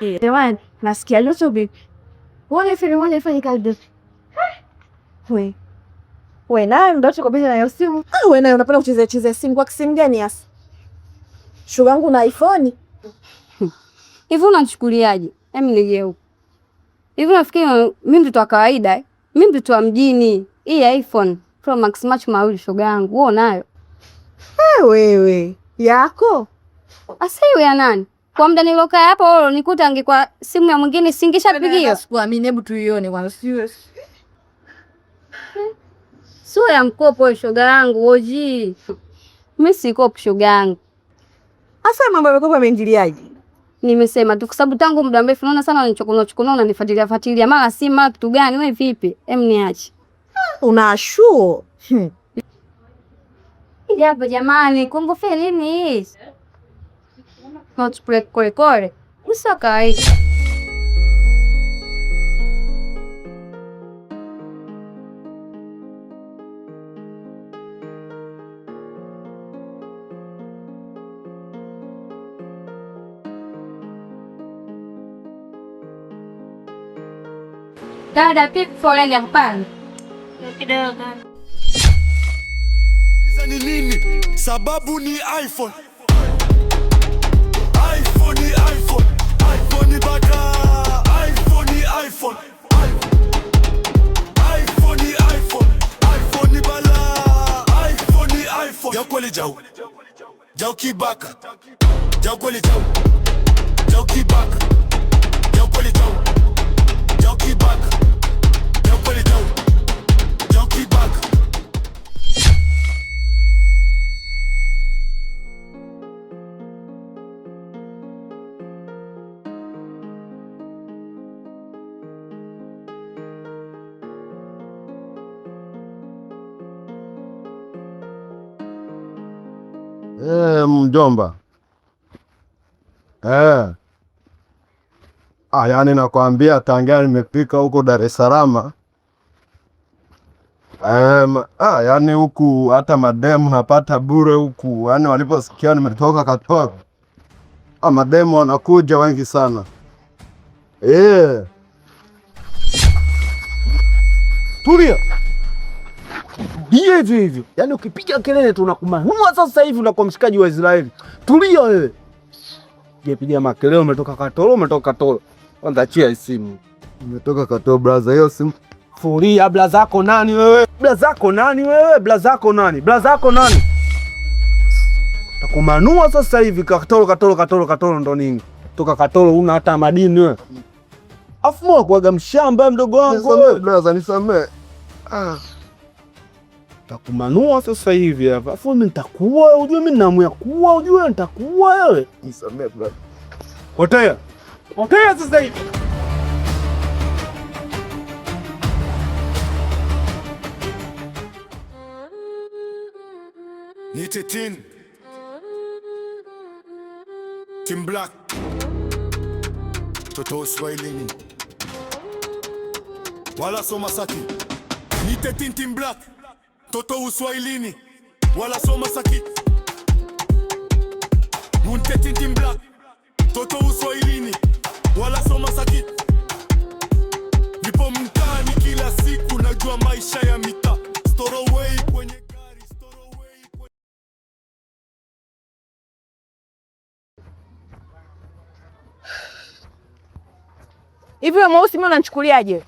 Jamani, nasikia joto vipi? Uone feri moja ifanye kazi. We. We naye mda wote kabisa na hiyo simu. Ah, we naye unapenda kuchezea chezea simu kwa simu gani hasa? Shoga yangu na iPhone. Hivi unanichukuliaje? Hem, nije huku. Hivi unafikiri mimi mtoto wa kawaida eh? Mimi mtoto wa mjini. Hii iPhone Pro Max macho mawili shoga yangu. Wewe unayo? Eh, wewe. Yako? Asa hiyo ya nani? Kwa muda nilokaa hapo wewe nikuta angekuwa simu ya mwingine singeshapigiwa. Sikuamini, hebu tuione kwanza. Sio Sio ya mkopo shoga yangu, oji. Mimi sikopi shoga yangu. Asa mambo ya mikopo yameingiliaje? Nimesema tu kwa sababu tangu muda mrefu naona sana unanichokonoa chokonoa, unanifuatilia fuatilia mara si mara kitu gani wewe vipi? Em, niache. Unaashuo. Japo jamani, kumbe nini hii? Not kore kore. Uso kawaida. Dada, pipi foleni ya kupanda Kidogo. Ni nini? Sababu ni iPhone. iPhone ni iPhone. iPhone ni baka. iPhone ni iPhone. iPhone ni iPhone. iPhone ni bala. iPhone ni iPhone. Jau kweli jau. Jau kibaka. Jau kweli jau. Jau kibaka. Jau kweli jau. Jau kibaka. Jau kweli jau. Jau kibaka. Mjomba. Eh. Ah, yani nakwambia tangia nimefika huko Dar es Salaam. Yani huku hata mademu napata bure huku. Yani waliposikia nimetoka Katoro. Ah, mademu wanakuja wengi sana. Eh. Tulia. Tulia hivyo hivyo. Yaani ukipiga kelele tunakumanua sasa hivi unakuwa mshikaji wa Israeli. Tulia wewe. Je, piga makelele umetoka Katoro, umetoka Katoro. Kwanza achia simu. Nimetoka Katoro brother, hiyo simu. Furia, bla zako nani wewe? Bla zako nani wewe? Bla zako nani? Bla zako nani? Takumanua sasa hivi Katoro, Katoro, Katoro, Katoro ndo nini? Toka Katoro una hata madini wewe. Afu mwa kuaga mshamba mdogo wangu wewe. Brother, nisamee. Ah. Takumanua sasa hivi hapa. Afu mimi nitakuua, ujue mimi nina kuua, ujue nitakuua wewe. Nisamee brother. Potea. Potea sasa hivi. Nite Tin. Team Black. Toto Uswahilini. Wala so Masaki. Nite Tin Team Black. Toto Uswahilini. Wala so Masaki. Munte Tin Team Black. Toto Uswahilini. Wala so Masaki. Nipo mtaani kila siku, najua maisha ya mitaa. Storoway kwenye gari, storoway kwenye Hivi wewe mweusi mimi unanichukuliaje?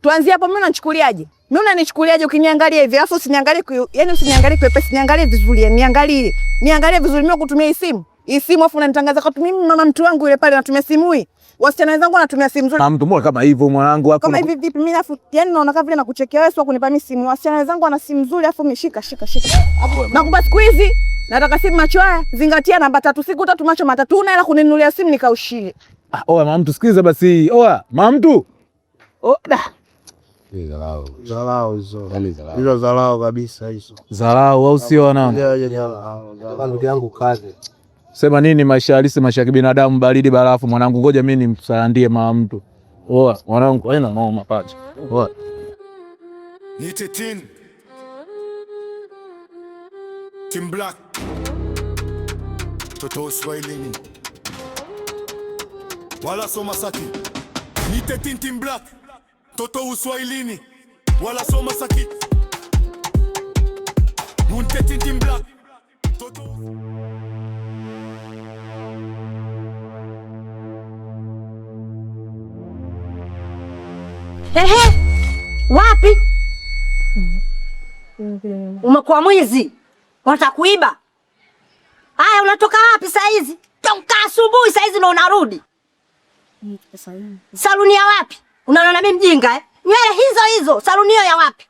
Tuanzie hapo, mimi unanichukuliaje? Mimi unanichukuliaje ukiniangalia hivi? Alafu usiniangalie yaani usiniangalie kwepesi, niangalie vizuri, niangalie. Niangalie vizuri mimi kutumia hii simu. Hii simu afu unanitangaza kwa mimi mama mtu wangu yule pale anatumia simu hii. Wasichana wenzangu wanatumia simu nzuri. Na mtu mmoja kama hivyo mwanangu hapo. Kama hivi vipi mimi afu yani naona kama vile nakuchekea wewe, sio kunipa mimi simu. Wasichana wenzangu wana simu nzuri afu mimi shika shika shika. Nakupa siku hizi nataka simu macho haya, zingatia namba 3 siku 3 macho matatu, una hela kuninunulia simu nikaushie. Ah, oa mama mtu sikiza basi. Oa mama mtu. Oh, da. Dharau. Dharau hizo. Yaani dharau. Hizo dharau kabisa hizo. Dharau au sio wanangu? Ndugu yangu kaze. Sema nini maisha halisi, maisha ya kibinadamu, baridi barafu mwanangu, ngoja mimi nimsalandie mama mtu. Oa mwanangu, haina noma pacha. Oa. Nite Tin. Team Black. Toto Uswahilini. Wala so Masaki. Nite Tintin Black, toto Uswahilini. Wala so Masaki. Munte Tintin Black, toto. Ehe, wapi? Umekuwa mwizi, unataka kuiba? Aya, unatoka wapi saa hizi? Toka asubuhi saa hizi ndo unarudi. Saluni ya wapi? Unaona mimi mjinga eh? Nywele hizo hizo, saluni hiyo ya wapi?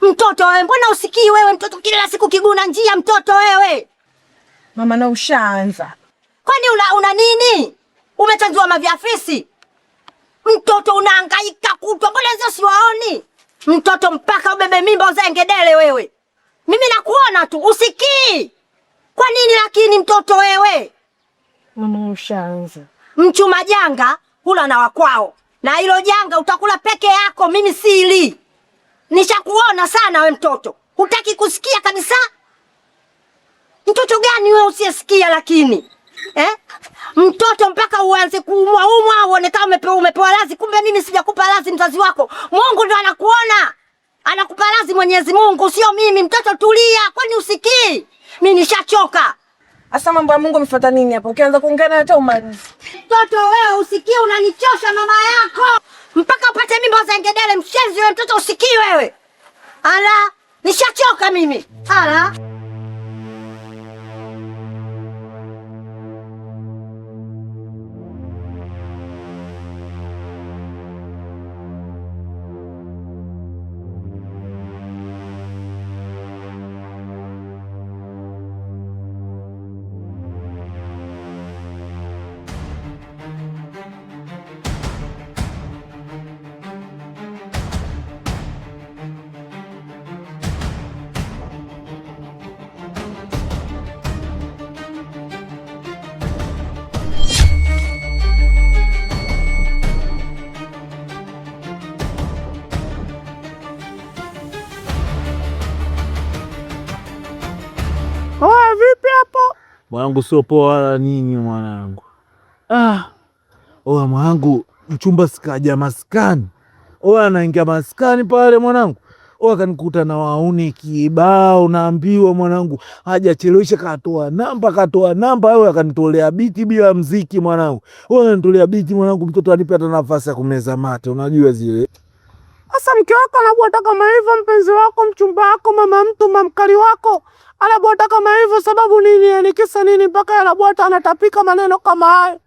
Mtoto wewe, mbona usikii wewe mtoto kila siku kiguna njia mtoto wewe? Mama na ushaanza. Kwani una nini? Umechanjua maviafisi? Mtoto unahangaika kutwa, mbona hizo siwaoni? Mtoto mpaka ubebe mimba uzae ngedele wewe. Mimi nakuona tu, usikii. Kwa nini lakini mtoto wewe? Mama ushaanza. Mchuma janga hula na wakwao. Na hilo janga utakula peke yako, mimi sili. Nishakuona sana we mtoto. Hutaki kusikia kabisa? Mtoto gani wewe usiyesikia lakini? Eh? Mtoto mpaka uanze kuumwa umwa uone kama umepewa lazi, kumbe mimi sijakupa lazi mzazi wako. Mungu ndo anakuona. Anakupa lazi Mwenyezi Mungu, sio mimi. Mtoto tulia, kwani usikii? Mimi nishachoka. Asa mambo ya Mungu amefuata nini hapo? Ukianza kuongea na hata umalizi. Mtoto wewe usikii, unanichosha mama yako. Mpaka upate mimba za ngedele, mshenzi wewe mtoto usikii wewe. Ala, nishachoka mimi. Ala. Vipi hapo? Mwanangu sio poa wala nini mwanangu. Ah. Oa mwanangu, mchumba sikaja maskani. Oa anaingia maskani pale mwanangu. Oa kanikuta na wauni kibao, naambiwa mwanangu hajachelewesha, katoa namba, wewe akanitolea biti bila mziki mwanangu. Oa ananitolea biti mwanangu, mtoto anipe hata nafasi ya kumeza mate, unajua zile. Sasa mke wako anabwata kama hivyo, mpenzi wako, mchumba wako, mama mtu, mamkali wako anabwata kama hivyo, sababu nini? Yani kisa nini mpaka anabwata anatapika maneno kama hayo?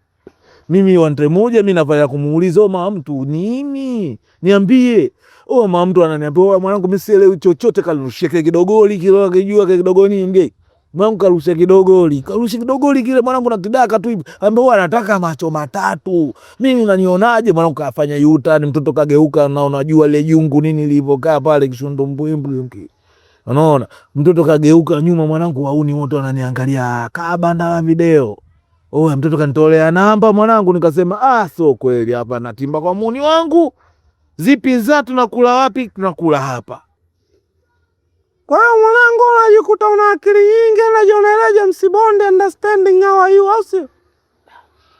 Mimi wante moja mimi nafanya kumuuliza mama mtu nini? Niambie. Oh, mama mtu ananiambia, "Oh mwanangu mimi sielewi chochote, karushia kile kidogoli kile kijua kile kidogoli nge." Mwanangu karushia kidogoli, karushia kidogoli kile mwanangu nakidaka tu hivi. Ambaye anataka macho matatu. Mimi unanionaje mwanangu? Kafanya U-turn, mtoto kageuka na unajua ile jungu nini lilivyokaa pale kishundumbwimbwi. Unaona? Mtoto kageuka nyuma mwanangu, wauni wote wananiangalia kabanda la video. Oh, mtoto kanitolea namba mwanangu, nikasema ah, sio kweli hapa natimba kwa muni wangu. Zipi za tunakula wapi? Tunakula hapa. Kwa hiyo mwanangu, unajikuta una akili nyingi, unajioneleja msibonde understanding how are you, au sio?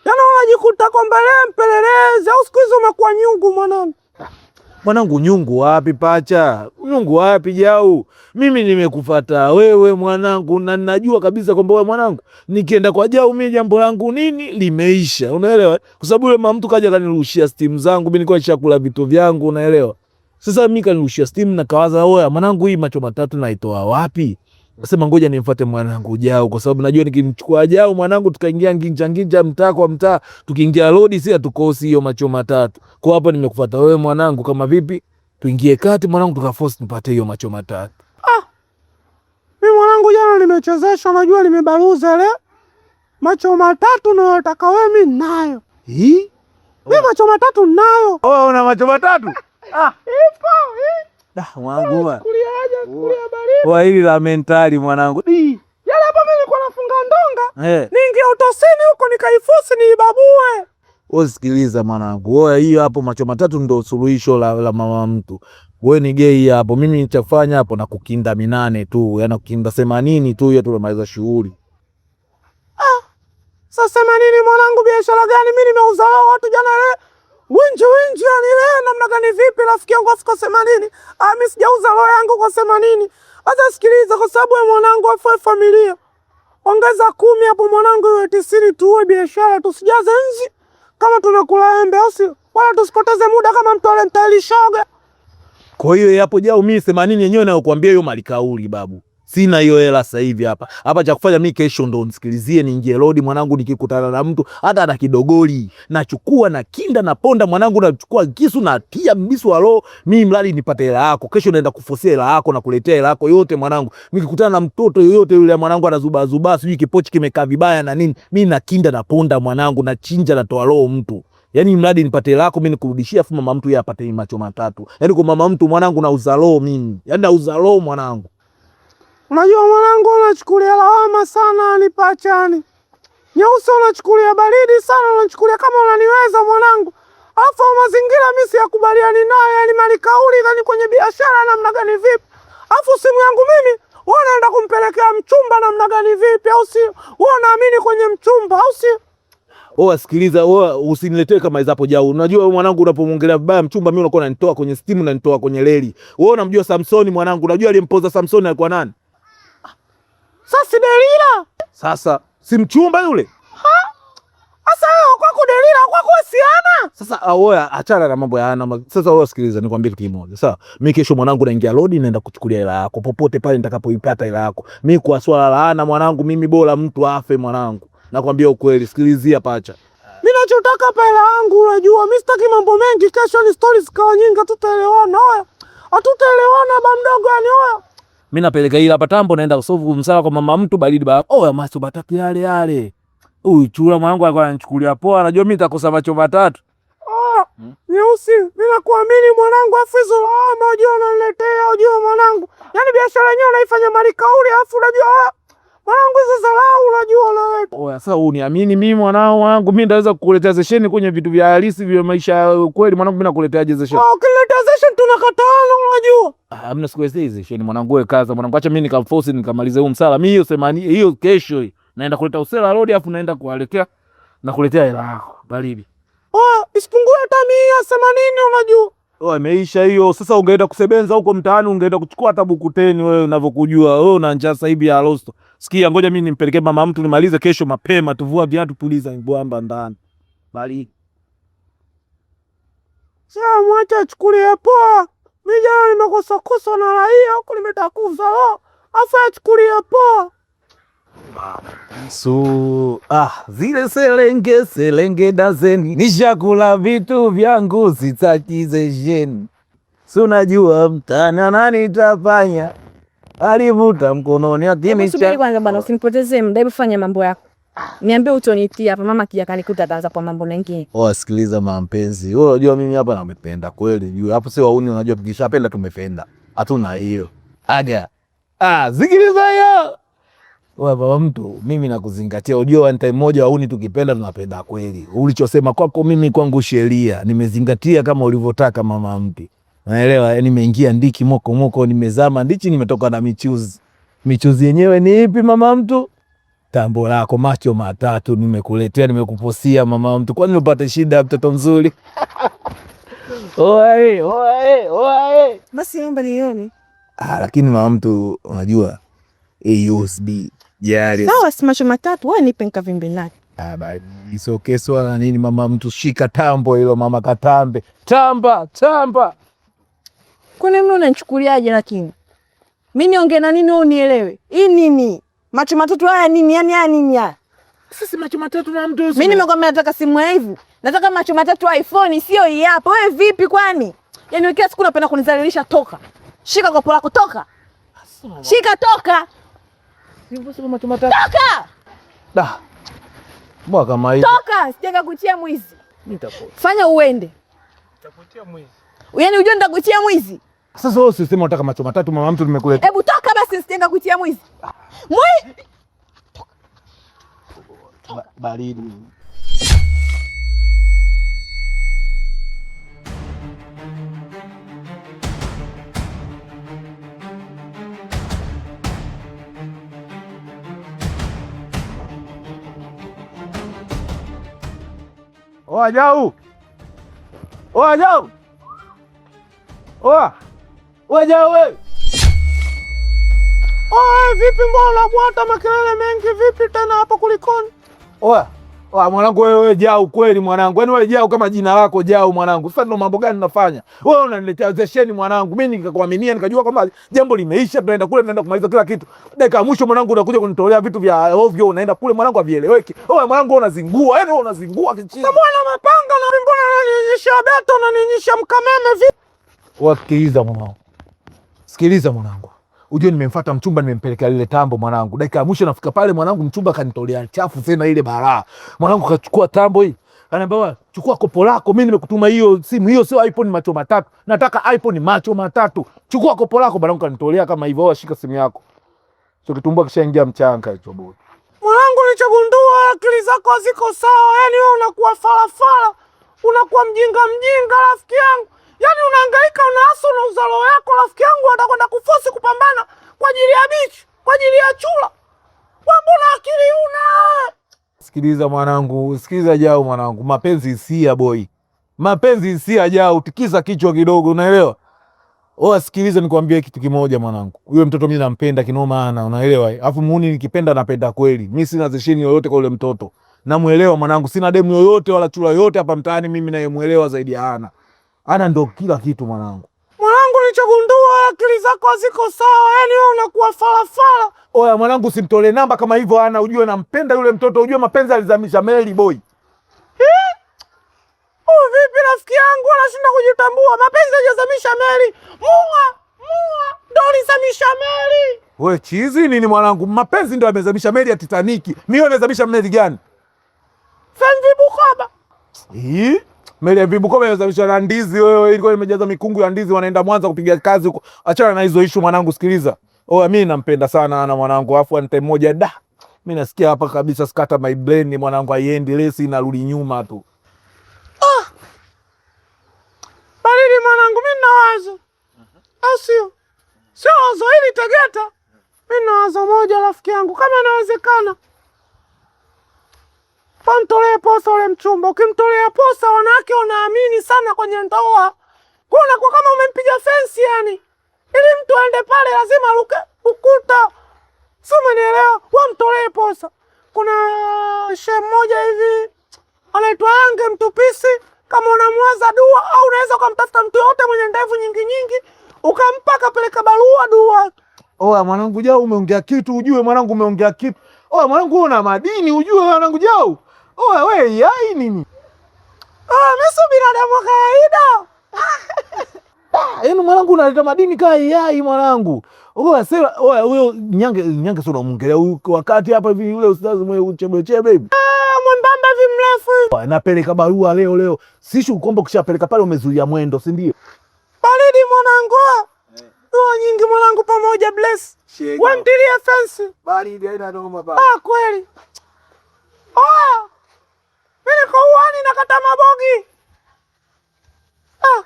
Yaani unajikuta kwamba leo mpelelezi au siku hizo umekuwa nyungu mwanangu. Mwanangu nyungu wapi pacha? Nyungu wapi jau? Mimi nimekufuata wewe mwanangu, na ninajua kabisa kwamba wewe mwanangu, nikienda kwa jau mimi jambo langu nini limeisha. Unaelewa? Kwa sababu yule mama mtu kaja kanirushia steam zangu, mimi nilikuwa nishakula vitu vyangu, unaelewa? Sasa mimi kanirushia steam na kawaza, oya mwanangu, hii macho matatu naitoa wapi? Nasema ngoja nimfuate mwanangu Jau, kwa sababu najua nikimchukua Jau mwanangu tukaingia nginja nginja mtaa kwa mtaa, tukiingia lodi si hatukosi hiyo macho matatu. Kwa hapa nimekufuata wewe mwanangu, kama vipi tuingie kati mwanangu, tukaforce nipate hiyo macho matatu. Ah, mimi mwanangu jana nimechezeshwa, najua nimebaruza ile macho matatu na nataka wewe, mimi nayo. Hii? Mimi macho matatu nayo. Oh, una macho matatu? Ah. Ipo. Da, mwanangu wa hili la mentali mwanangu. Yale hapo mimi nilikuwa nafunga ndonga. Niingia utosini huko nikaifusi niibabue. Wewe sikiliza mwanangu. Wewe hiyo hapo macho matatu ndio suluhisho la mama mtu. Wewe ni gei hapo. Mimi nitafanya hapo na kukinda 8 tu, yaani kukinda 80 tu, hiyo tunamaliza shughuli. Ah. Sasa 80 mwanangu, biashara gani? Mimi nimeuza watu jana ile winji winji, yani ile namna gani vipi rafiki yangu afu kwa 80? Ah, mimi sijauza roho yangu kwa 80. Sasa sikiliza, kwa sababu ya mwanangu afu familia. Ongeza 10 hapo mwanangu, iwe 90, tuwe biashara, tusijaze nzi kama tunakula embe au sio? Wala tusipoteze muda kama mtu alimtailishoga. Kwa hiyo hapo Jau, mimi 80 yenyewe nayokuambia hiyo malikauli babu. Sina hiyo hela sasa hivi hapa. Hapa cha kufanya mimi kesho ndo nisikilizie, niingie road mwanangu, nikikutana na mtu hata ana kidogoli, nachukua na kinda na ponda mwanangu, nachukua kisu na tia mbisu wa roho, mimi mradi nipate hela yako. Kesho naenda kufosia hela yako na kuletea hela yako yote mwanangu. Nikikutana na mtoto yoyote yule mwanangu anazuba zuba, sijui kipochi kimekaa vibaya na nini, mimi na kinda na ponda mwanangu, na chinja na toa roho mtu. Yaani mradi nipate hela yako mimi nikurudishie, afu mama mtu yeye apate macho matatu. Yaani kwa mama mtu mwanangu nauza roho mimi. Yaani nauza roho mwanangu. Unajua mwanangu, unachukulia lawama sana nipachani. Nyeusi unachukulia baridi sana, unachukulia kama unaniweza mwanangu. Alafu mazingira mimi siyakubaliani nayo, yani mali kauli gani kwenye biashara namna gani vipi? Alafu simu yangu mimi wewe unaenda kumpelekea mchumba namna gani vipi, au sio? Wewe unaamini kwenye mchumba au sio? Oa, sikiliza, oa, usiniletee kama hizo hapo Jau. Unajua wewe mwanangu unapomwongelea vibaya mchumba mimi unakuwa unanitoa kwenye stimu na unanitoa kwenye reli. Wewe unamjua Samsoni mwanangu, unajua aliyempoza Samsoni alikuwa nani? Sasa Delila. Sasa si mchumba yule? Sasa wewe kwako Delila, kwako siana. Sasa oya, achana na mambo ya ana. Sasa wewe sikiliza, nikwambie kitu kimoja. Sawa, mimi kesho mwanangu naingia lodi, naenda kuchukulia hela yako popote pale nitakapoipata hela yako. Mimi kwa swala la ana mwanangu, mimi bora mtu afe mwanangu. Nakwambia ukweli, sikilizia pacha. Mimi nachotaka hapa hela yangu, unajua mimi sitaki mambo mengi. Kesho ni stories kawa nyingi, hatutaelewana. Oya, hatutaelewana ba mdogo, yani oya. Mimi napeleka ila hapa tambo, naenda kusovu msala kwa mama mtu baridi ba. Oya, macho matatu yale yale. Huyu chura mwanangu alikuwa ananichukulia poa, anajua mimi nitakosa macho matatu. Ah, Nyeusi, mimi nakuamini mwanangu, afu hizo lawama unajua unaniletea, unajua mwanangu. Yaani biashara yenyewe unaifanya mali kauli, afu unajua mwanangu hizo dharau unajua unaleta. Oya, sasa uniamini mimi mwanao wangu, mimi ndaweza kukuletea zesheni kwenye vitu vya halisi vya maisha ya kweli mwanangu, mimi nakuleteaje zesheni? Ah, ukiletea zesheni tunakataana unajua. Ah, hamna sikuletei zesheni mwanangu, wewe kaza mwanangu, acha mimi nikamforce nikamalize huu msala. Mimi hiyo semani hiyo kesho hii naenda kuleta usela road, afu naenda kuwaletea na kuletea hela yako baridi. Oya, isipungue hata 180 unajua. Oh, imeisha hiyo. Sasa ungeenda kusebenza huko mtaani, ungeenda kuchukua hata bukuteni wewe unavyokujua. Wewe una njaa sasa hivi ya rosto. Sikia, ngoja mimi nimpelekee mama mtu nimalize kesho mapema, tuvua viatu puliza mbwamba ndani. Bali. Sasa mwacha achukulie poa. Mimi jana nimekosa kosa na raia huko nimetakuza roho. Afu achukulie poa. So, zile selenge selenge dazeni nishakula vitu vyangu sitaki zesheni. Si unajua mtani ananitapanya alivuta mkononi Hebu subiri kwanza bwana, usinipotezee muda, hebu fanya mambo yako. Niambie utonitia hapa, mama akija kanikuta ataanza kwa mambo mengine. Oh, sikiliza mampenzi. Wewe unajua mimi hapa namependa kweli. Juu hapo si wauni, unajua tukishapenda tumependa. Hatuna hiyo. Aga. Ah, sikiliza hiyo. Wewe baba mtu, mimi nakuzingatia. Unajua one time moja wauni tukipenda tunapenda kweli. Ulichosema kwako mimi kwangu sheria. Nimezingatia kama ulivyotaka mama mti. Naelewa, yani nimeingia ndiki moko moko, nimezama ndichi, nimetoka na michuzi. Michuzi yenyewe ni ipi mama mtu? Tambo lako macho matatu nimekuletea, nimekuposia mama mtu. Kwani upate shida mtoto mzuri? Oe, oe, oe. Basi naomba nione. Ah, lakini mama mtu unajua AUSB jali. Sawa, si macho matatu, wewe nipe nikavimbe naye. Ah, bali okay, swala nini mama mtu, shika tambo hilo mama, katambe. Tamba, tamba. Kwani mimi unanichukuliaje lakini? Mimi niongee na nini wewe unielewe? Hii nini? Macho matatu haya nini? Yaani haya nini haya? Sisi macho matatu na mtu. Mimi nimekwambia nataka simu ya hivi. Nataka macho matatu iPhone sio hii hapa. Wewe vipi kwani? Yaani kila siku unapenda kunizalilisha, toka. Shika kopo lako toka. Shika toka. Macho matatu. Toka! Da. Mbona kama hivi? Toka, sitaka kutia mwizi. Nitakutia. Fanya uende. Nitakutia mwizi. Yaani unajua nitakutia mwizi. Sasa wewe usiseme unataka macho matatu mama mtu nimekuletea. Hebu toka basi, sitaka kutia mwizi. Mwi! Toka. Baridi. Oa Jau. Oa Jau. Oa. Oa Jau we. Oa, vipi mbona unabwata makelele mengi vipi tena hapo kulikoni? Oa. Oa mwanangu wewe Jau kweli mwanangu. Yaani wewe Jau kama jina lako Jau mwanangu. Sasa ndo mambo gani nafanya? Wewe unaniletea zesheni mwanangu. Mimi nikakuaminia nikajua kwamba jambo limeisha, tunaenda kule tunaenda kumaliza kila kitu. Dakika ya mwisho mwanangu unakuja kunitolea vitu vya ovyo, unaenda kule mwanangu havieleweki. Oa mwanangu wewe unazingua. Yaani wewe unazingua kichini. Bwana mapanga na mbona unanionyesha beto unanionyesha mkameme vipi? Oa sikiliza mwanangu. Sikiliza mwanangu. Ujue nimemfuata mchumba nimempelekea lile tambo mwanangu. Dakika ya mwisho nafika pale mwanangu, mchumba kanitolea chafu tena ile balaa. Mwanangu kachukua tambo hii. Ananiambia wewe chukua kopo lako, mimi nimekutuma hiyo simu, hiyo sio iPhone macho matatu. Nataka iPhone macho matatu. Chukua kopo lako mwanangu, kanitolea kama hivyo, wewe shika simu yako. Sio kitumbua kishaingia mchanga hicho bodi. Mwanangu, nilichogundua akili zako haziko sawa. Yaani wewe unakuwa farafara, unakuwa mjinga mjinga rafiki yangu. Yaani unahangaika, unaasa, unauza roho yako rafiki yangu, atakwenda kufosi kupambana kwa ajili ya bichi, kwa ajili ya chula. Wewe mbona akili una? Sikiliza mwanangu, sikiliza Jau mwanangu, mapenzi hisia boy. Mapenzi hisia Jau, tikiza kichwa kidogo, unaelewa? Oa, sikiliza nikwambie kitu kimoja mwanangu. Yule mtoto mimi nampenda kinoma ana, unaelewa? Alafu muuni nikipenda napenda kweli. Mimi sina zesheni yoyote kwa yule mtoto. Namuelewa mwanangu, sina demu yoyote wala chula yoyote hapa mtaani mimi nayemuelewa zaidi ya Ana. Ana ndo kila kitu mwanangu. Mwanangu, nilichogundua akili zako haziko sawa. Yaani wewe unakuwa farafara. Oya mwanangu, usimtolee namba kama hivyo Ana, ujue nampenda yule mtoto, ujue mapenzi alizamisha meli boy. Huyu vipi rafiki yangu anashinda kujitambua. Mapenzi hajazamisha meli. Mua, mua ndo alizamisha meli. We chizi nini mwanangu? Mapenzi ndo yamezamisha meli ya Titanic. Mimi amezamisha meli gani? FMV Bukoba. Hii? Meli ya MV Bukoba imezamisha na ndizi wewe, ilikuwa imejaza mikungu ya ndizi, wanaenda Mwanza kupiga kazi huko. Achana na hizo issue mwanangu, sikiliza. Oya, mimi nampenda sana Ana mwanangu, afu ante moja da. Mimi nasikia hapa kabisa scatter my brain mwanangu, haiendi lesi inarudi nyuma tu. Baridi mwanangu, mimi nina wazo. Au sio? Sio wazo hili Tegeta. Mimi nina wazo moja rafiki yangu, kama inawezekana. Pamtolee posa ule mchumba. Ukimtolea posa, wanawake wanaamini sana kwenye ndoa. Kwa unakuwa kama umempiga fensi yani. Ili mtu aende pale lazima aruke ukuta. Sio, umenielewa? Wamtolee posa. Kuna shehe mmoja hivi anaitwa Yange Mtupisi. Kama unamwaza dua, au unaweza ukamtafuta mtu yote mwenye ndevu nyingi nyingi ukampa akapeleka barua dua. Oya mwanangu Jau, umeongea kitu ujue mwanangu, umeongea kitu. Oya mwanangu, wewe una madini ujue mwanangu Jau. Oya we yai nini? Ah, mimi sio binadamu wa kawaida. Yaani mwanangu unaleta madini kaa yai mwanangu. Oya sasa, oya huyo nyange nyange sio unamuongelea huyu wakati hapa hivi yule ustazi mwenye uchebe chebe hivi. Ah, mwembamba hivi mrefu hivi. Oya, napeleka barua leo leo. Sishu kwamba ukishapeleka pale umezuia mwendo, si ndio? Baridi mwanangu. Dua nyingi mwanangu pamoja bless. Wewe mtilie fensi. Baridi haina noma baba. Ah, kweli. Oya. Mimi niko uani nakata mabogi. Ah.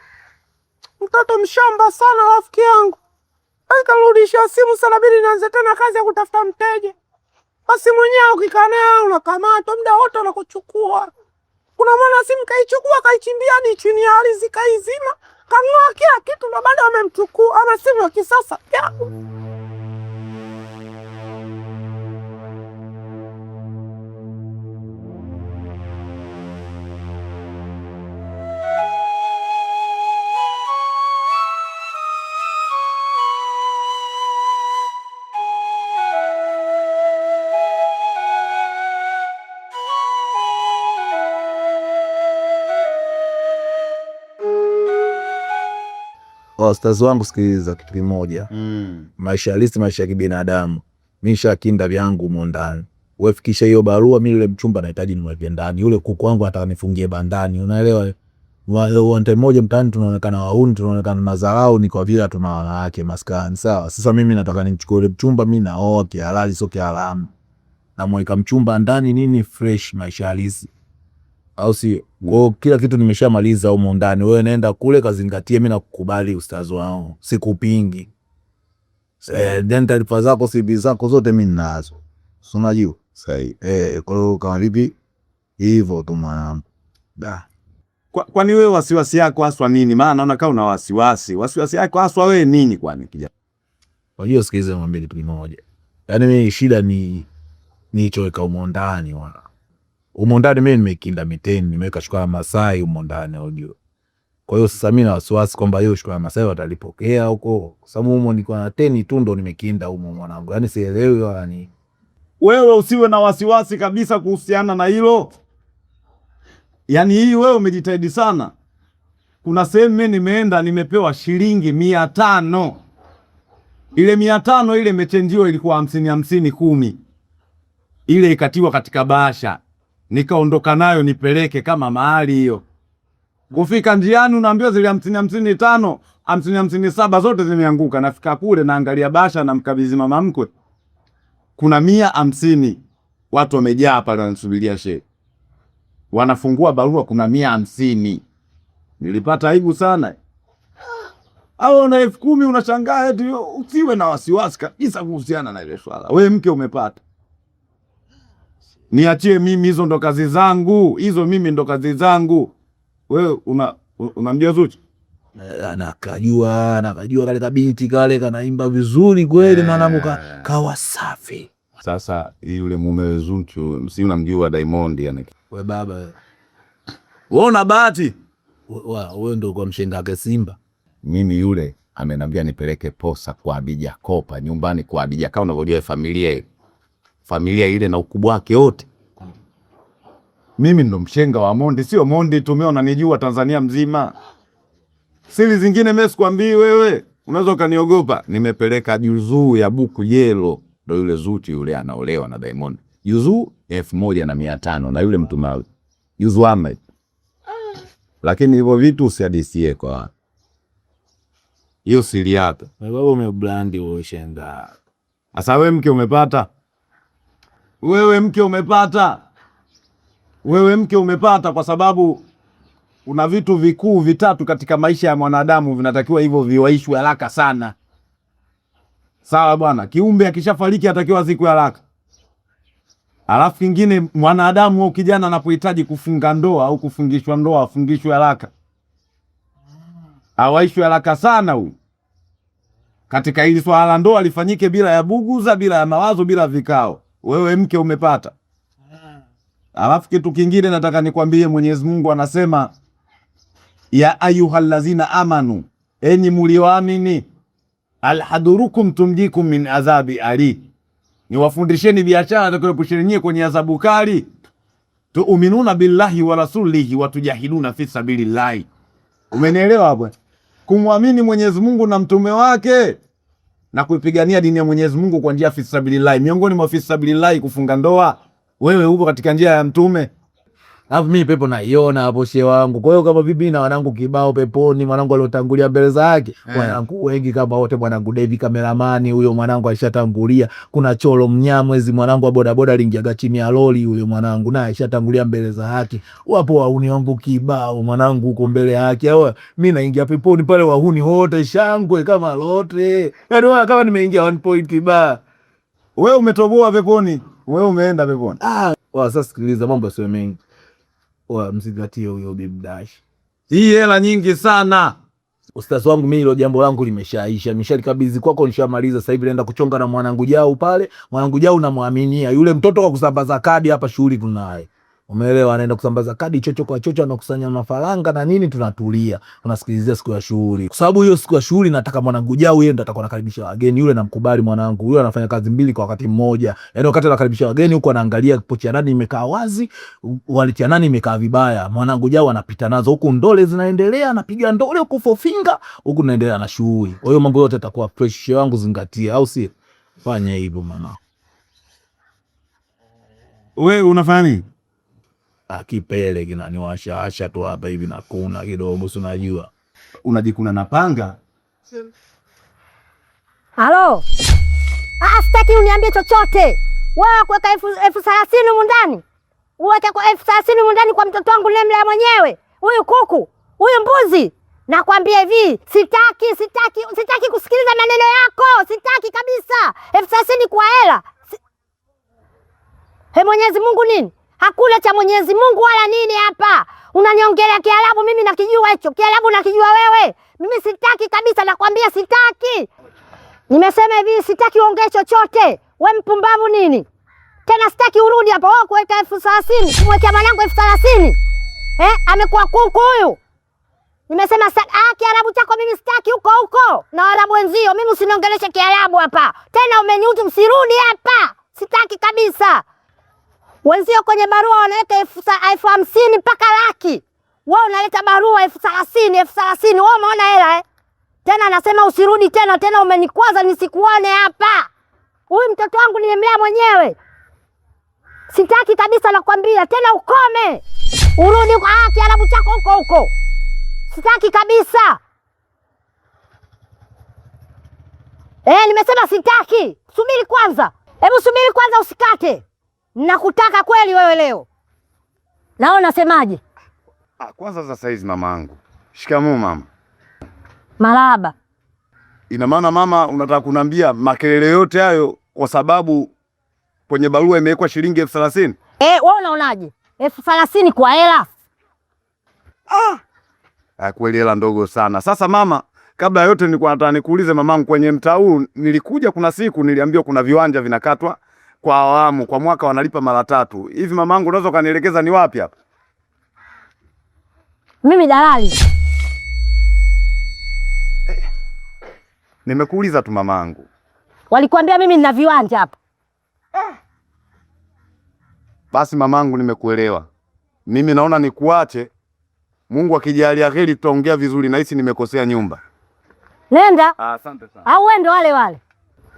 Mtoto mshamba sana rafiki yangu. Nikarudisha simu sana, bidi nianze tena kazi ya kutafuta mteja. Basi mwenyewe ukikaa naye unakamatwa muda wote anakuchukua. Kuna mwana simu kaichukua kaichimbia hadi chini ya ardhi kaizima, kang'oa kila kitu na bado amemchukua. Ama simu ya kisasa. Ya. Wastazi wangu, sikiliza kitu kimoja. Maisha halisi, maisha ya kibinadamu. Mimi nishakinda vyangu humo ndani. Wewe fikisha hiyo barua, mimi yule mchumba nahitaji nimweke ndani. Yule kuku wangu nataka nifungie bandani, unaelewa? Wante moja mtaani tunaonekana wauni, tunaonekana madharau, ni kwa vile tuna wanawake maskani, sawa? Sasa mimi nataka nimchukue yule mchumba, mimi naoa kihalali, sio kiharamu. Namweka mchumba ndani nini, fresh, maisha halisi, au sio? Kwa kila kitu nimeshamaliza humo ndani, wewe nenda kule kazingatie, mimi nakukubali ustazi wao, sikupingi. Then taarifa zako CV zako zote mimi ninazo, si unajua? Sahihi. Kwa hiyo kama vipi hivyo tu mwanangu. Da. Kwani wewe wasiwasi yako haswa nini? Maana naona kama una wasiwasi. Wasiwasi yako haswa wewe nini kwani kijana? Unajua, sikiliza nikwambie kitu kimoja. Yaani mimi shida ni nichoweka humo ndani wana. Humo ndani mimi nimekinda miteni, nimeweka shuka ya Masai humo ndani unajua. Kwa hiyo sasa mimi na wasiwasi kwamba hiyo shuka ya Masai watalipokea huko. Kwa sababu humo niko na teni tu ndo nimekinda humo mwanangu. Yaani sielewi wala ni. Wewe usiwe na wasiwasi kabisa kuhusiana na hilo. Yaani hii wewe umejitahidi sana. Kuna sehemu mimi nimeenda nimepewa shilingi 500. Ile 500 ile imechenjiwa ilikuwa 50 50 10. Ile ikatiwa katika bahasha. Nikaondoka nayo nipeleke kama mahali hiyo. Kufika njiani unaambiwa zile 50 50 5, 50 50 7 zote zimeanguka. Nafika kule naangalia bahasha na mkabidhi mama mkwe. Kuna 150. Watu wamejaa pale wanasubiria shehe. Wanafungua barua kuna 150. Nilipata aibu sana. Au na 10,000 unashangaa eti usiwe na wasiwasi kabisa kuhusiana na ile swala. We mke umepata. Niachie mimi, hizo ndo kazi zangu. Hizo mimi ndo kazi zangu. Wewe unamjua Zuchu? Nakajua kale kabinti kale kanaimba vizuri kweli mwanangu kawa safi. Sasa yule mume Zuchu, si unamjua Diamond yani. We baba wewe. Wewe una bahati. Wewe ndo kwa mshenga wake Simba. Mimi yule amenambia nipeleke posa kwa Adija Kopa, nyumbani kwa Adija, kama unavyojua familia ile. Familia ile na ukubwa wake wote. Mimi ndo mshenga wa Mondi, sio Mondi tu, mimi unanijua Tanzania mzima. Siri zingine mimi sikwambii wewe, unaweza ukaniogopa. Nimepeleka juzuu ya buku jelo, ndo yule Zuchu yule anaolewa na Diamond. Juzuu 1500 na yule mtu mawe. Juzuu Ahmed. Lakini hivyo vitu usihadisie kwa watu. Hiyo siri yako. Wewe baba umebrandi wewe shenga. Sasa wewe mke umepata. Wewe mke umepata. Wewe mke umepata kwa sababu kuna vitu vikuu vitatu katika maisha ya mwanadamu vinatakiwa hivyo viwaishwe haraka sana. Sawa bwana, kiumbe akishafariki atakiwa siku haraka. Alafu kingine mwanadamu au kijana anapohitaji kufunga ndoa au kufungishwa ndoa afungishwe haraka. Awaishwe haraka sana huyu. Katika hili swala la ndoa lifanyike bila ya buguza, bila ya mawazo, bila vikao. Wewe mke umepata. Alafu kitu kingine nataka nikwambie, Mwenyezi Mungu anasema ya ayyuhallazina amanu, enyi mulioamini, alhadurukum tumjikum min adhabi ali, niwafundisheni biashara itakayokuepusheni nyie kwenye adhabu kali. Tuuminuna billahi wa rasulihi wa tujahiduna fi sabilillahi. Umenielewa hapo? Kumwamini Mwenyezi Mungu na mtume wake na kuipigania dini ya Mwenyezi Mungu kwa njia fi sabilillahi. Miongoni mwa fi sabilillahi kufunga ndoa, wewe upo katika njia ya mtume. Alafu mimi pepo naiona hapo shehe wangu. Kwa hiyo kama bibi na wanangu kibao peponi, mwanangu aliotangulia mbele zake, wanangu wengi kama wote, mwanangu Devi kameramani huyo mwanangu alishatangulia. Kuna Cholo Mnyamwezi mwanangu wa bodaboda aliingiaga chini ya lori huyo mwanangu naye alishatangulia mbele za haki. Wapo wahuni wangu kibao mwanangu huko mbele ya haki. Hao mimi naingia peponi pale wahuni wote shangwe kama lote. Yaani wewe kama nimeingia 1 point ba. Wewe umetoboa peponi, wewe umeenda peponi. Sasa sikiliza, mambo sio mengi. Mzingatie huyo Bimdash. Hii hela nyingi sana. Ustaz wangu mimi hilo jambo langu limeshaisha. Nishalikabidhi kwako, nishamaliza. Sasa hivi naenda kuchonga na mwanangu Jau pale. Mwanangu Jau namwaminia. Yule mtoto kwa kusambaza kadi hapa shughuli tunaye. Umeelewa? Anaenda kusambaza kadi chocho kwa chocho, anakusanya mafaranga na nini, tunatulia. Tunasikilizia siku ya shughuli. Kwa sababu hiyo siku ya shughuli nataka mwanangu Jau yeye ndo atakuwa anakaribisha wageni. Yule namkubali mwanangu. Yule anafanya kazi mbili kwa wakati mmoja. Yaani wakati anakaribisha wageni huko anaangalia pochi ya nani imekaa wazi, wallet ya nani imekaa vibaya. Mwanangu Jau anapita nazo huku, ndole zinaendelea, anapiga ndole huku four finger, huku naendelea na shughuli. Kwa hiyo mambo yote yatakuwa fresh. Wangu zingatia, au si? Fanya hivyo mama. Wewe unafanya nini? Kipele kinaniwasha asha tu hapa hivi na kuna kidogo, si unajua. Unajikuna na panga? Halo. Sitaki uniambie chochote. Wewe kuweka 30,000 humu ndani. Uweke kwa 30,000 humu ndani kwa mtoto wangu nemlea mwenyewe. Huyu kuku, huyu mbuzi. Nakwambia hivi, sitaki, sitaki, sitaki kusikiliza maneno yako. Sitaki kabisa. 30,000 kwa hela. He, Mwenyezi Mungu nini? Hakuna cha Mwenyezi Mungu wala nini hapa. Unaniongelea Kiarabu, mimi nakijua hicho. Kiarabu nakijua wewe. Mimi sitaki kabisa, nakwambia sitaki. Nimesema hivi, sitaki uongee chochote. We mpumbavu nini? Tena sitaki urudi hapa. Wewe kuweka 30,000, kumwekea mwanangu 30,000. Eh, amekuwa kuku huyu. Nimesema Kiarabu chako mimi sitaki huko huko. Na Waarabu wenzio, mimi usiniongeleshe Kiarabu hapa. Tena umeniuti, msirudi hapa. Sitaki kabisa. Wenzio kwenye barua wanaweka 50,000 mpaka laki. Wewe unaleta barua 30,000, 30,000. Wewe umeona hela eh? Tena anasema usirudi tena, tena umenikwaza nisikuone hapa. Huyu mtoto wangu nilimlea mwenyewe. Sitaki kabisa nakwambia, tena ukome. Urudi Kiarabu chako huko huko. Sitaki kabisa. Nimesema sitaki. Subiri kwanza. Hebu subiri kwanza usikate. Nakutaka kweli wewe leo. Naona nasemaje? Kwanza sasa hizi mamangu. Shikamoo mama. Marahaba. Ina maana mama unataka kunambia makelele yote hayo kwa sababu kwenye barua imewekwa shilingi 30,000? Wewe unaonaje? 30,000 kwa hela? Kweli hela ndogo sana. Sasa mama, kabla yote nilikuwa nataka nikuulize mamangu, kwenye mtaa huu nilikuja kuna siku niliambiwa kuna viwanja vinakatwa kwa awamu, kwa mwaka wanalipa mara 3. Hivi mamangu unaweza kanielekeza ni wapi hapa? Mimi dalali. Nimekuuliza tu mamangu. Walikwambia mimi nina viwanja hapa. Basi mamangu nimekuelewa. Mimi naona nikuache. Mungu akijalia heri tutaongea vizuri, na hisi nimekosea nyumba. Nenda. Asante sana. Au wewe ndo wale wale.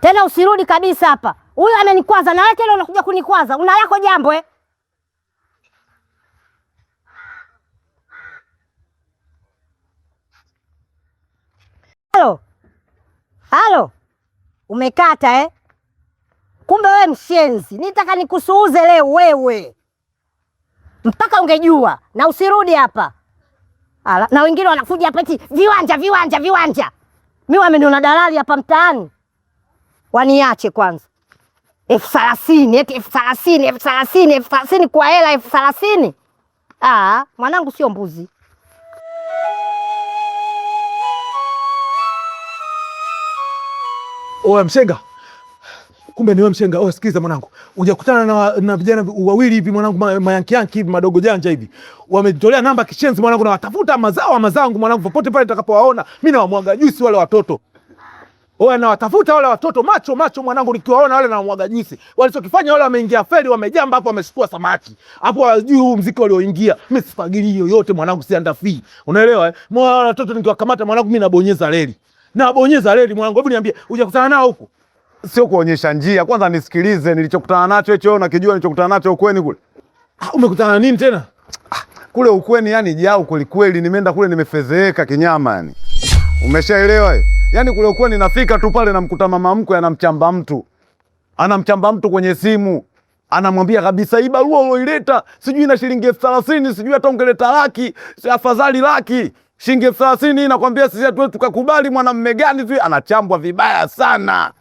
Tena usirudi kabisa hapa. Huyu amenikwaza na wewe tena unakuja kunikwaza. Una lako jambo eh? Halo. Halo. Umekata eh? Kumbe wewe mshenzi. Nitaka nikusuuze leo wewe. Mpaka ungejua na usirudi hapa. Ala, na wengine wanakuja hapa eti viwanja viwanja viwanja. Mimi wameniona dalali hapa mtaani. Waniache kwanza. 30,000, eti 30,000, 30,000, 30,000 kwa hela 30,000. Mwanangu sio mbuzi. Oya mshenga. Kumbe ni wewe mshenga. Oya sikiza mwanangu. Hujakutana na vijana wawili hivi mwanangu, mayankiyanki hivi madogo janja hivi. Wamejitolea namba kishenzi mwanangu, na watafuta mazao mazangu mwanangu popote pale nitakapowaona. Mimi nawamwaga juisi wale watoto. Oya nawatafuta wale watoto macho macho mwanangu, nikiwaona wale nawamwaga juisi. Walichokifanya wale wameingia feri, wamejamba hapo, wameshukua samaki. Hapo hawajui huu mziki walioingia. Mimi sifagili yoyote mwanangu, si andafii. Unaelewa eh? Mwa wale watoto nikiwakamata mwanangu mimi nabonyeza reli. Nabonyeza reli mwanangu. Hebu niambie, hujakutana nao huko? Sio kuonyesha njia. Kwanza nisikilize nilichokutana nacho hicho, na kijua nilichokutana nacho ukweni kule. Umekutana nini tena? Kule ukweni yani jau kweli kweli, nimeenda kule nimefezeeka kinyama yani. Umeshaelewa eh? Yaani kule ukweni nafika tu pale namkuta mama mkwe anamchamba mtu. Anamchamba mtu kwenye simu. Anamwambia kabisa hii barua uloileta sijui na shilingi 30,000, sijui hata ungeleta laki, si afadhali laki. Shilingi 30,000 nakwambia sisi hatuwezi tukakubali, mwanamume gani tu anachambwa vibaya sana.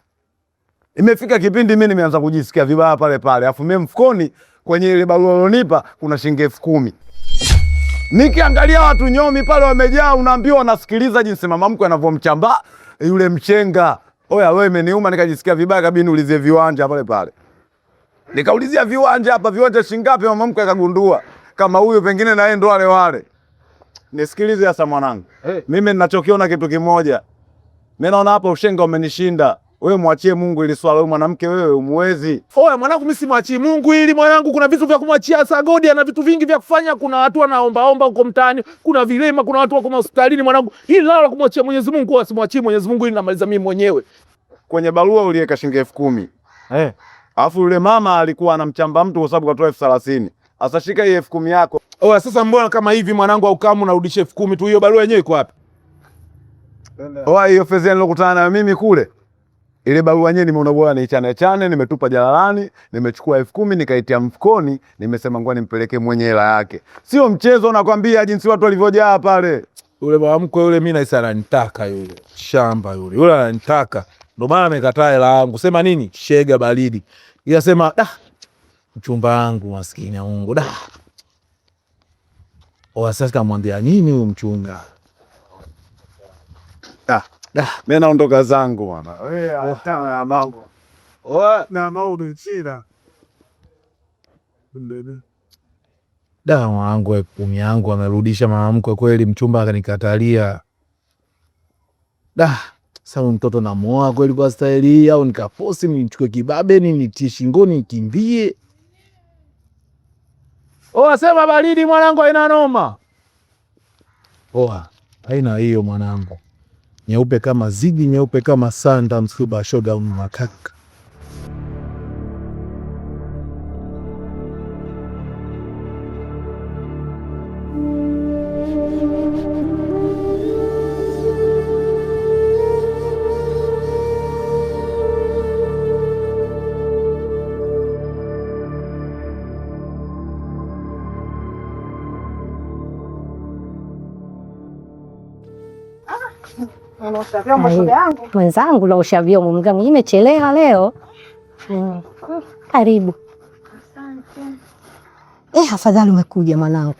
Imefika kipindi mimi nimeanza kujisikia vibaya pale pale. Alafu mimi mfukoni kwenye ile barua ulionipa kuna shilingi 10,000. Nikiangalia watu nyomi pale wamejaa, unaambiwa wanasikiliza jinsi mama mkwe anavyomchamba yule mchenga. Oya wewe, imeniuma nikajisikia vibaya kabisa, niulizie viwanja pale pale. Nikaulizia viwanja hapa, viwanja shingapi? Mama mkwe akagundua kama huyu pengine na yeye ndo wale wale. Nisikilize sasa mwanangu. Hey. Mimi ninachokiona kitu kimoja. Mimi naona hapa ushenga umenishinda. Wewe mwachie Mungu ili swala, wewe mwanamke wewe umuwezi. Oya mwanangu, mimi simwachii Mungu ili mwanangu, kuna vitu vya kumwachia Sagodi, ana vitu vingi vya kufanya. Kuna watu wanaombaomba huko mtaani, kuna vilema, kuna watu wako hospitalini mwanangu. Hili nalo la kumwachia Mwenyezi Mungu, asimwachie Mwenyezi Mungu ili namaliza mimi mwenyewe. Kwenye barua uliweka shilingi 10,000. Alafu yule mama alikuwa anamchamba mtu kwa sababu katoa 30,000. Sasa shika hii 10,000 yako. Oya sasa mbona kama hivi mwanangu, au kama unarudisha 10,000 tu, hiyo barua yenyewe iko wapi? Oya hiyo fedha nilokutana nayo mimi kule. Ile barua yenyewe nimeona bora niichane chane, nimetupa jalalani, nimechukua 10,000 nikaitia mfukoni, nimesema ngoja nimpeleke mwenye hela yake. Sio mchezo nakwambia jinsi watu walivyojaa pale. Yule baba mkwe yule mimi naisa ananitaka yule. Shamba yule. Yule ananitaka. Ndio maana amekataa hela yangu. Sema nini? Shega baridi. Ila sema Mchumba wangu maskini ya Mungu. Da. Oa sasa kamwambia nini huyu mchunga? Ah, mimi naondoka zangu bwana. Wewe achana na mambo. Oa na maulu chira. Da, mwanangu 10,000 yangu amerudisha mama mkwe kweli, mchumba akanikatalia. Da, sasa mtoto namuoa kweli kwa staili hii au nikafosi nichukue kibabe nitie shingoni nikimbie? Oa, sema baridi mwanangu, haina noma. Oa, haina hiyo mwanangu. Nyeupe kama zigi, nyeupe kama sanda, msuba shoga makaka. Mwenzangu naosha vyombo, mwenzangu nimechelewa leo. Karibu. Afadhali umekuja mwanangu.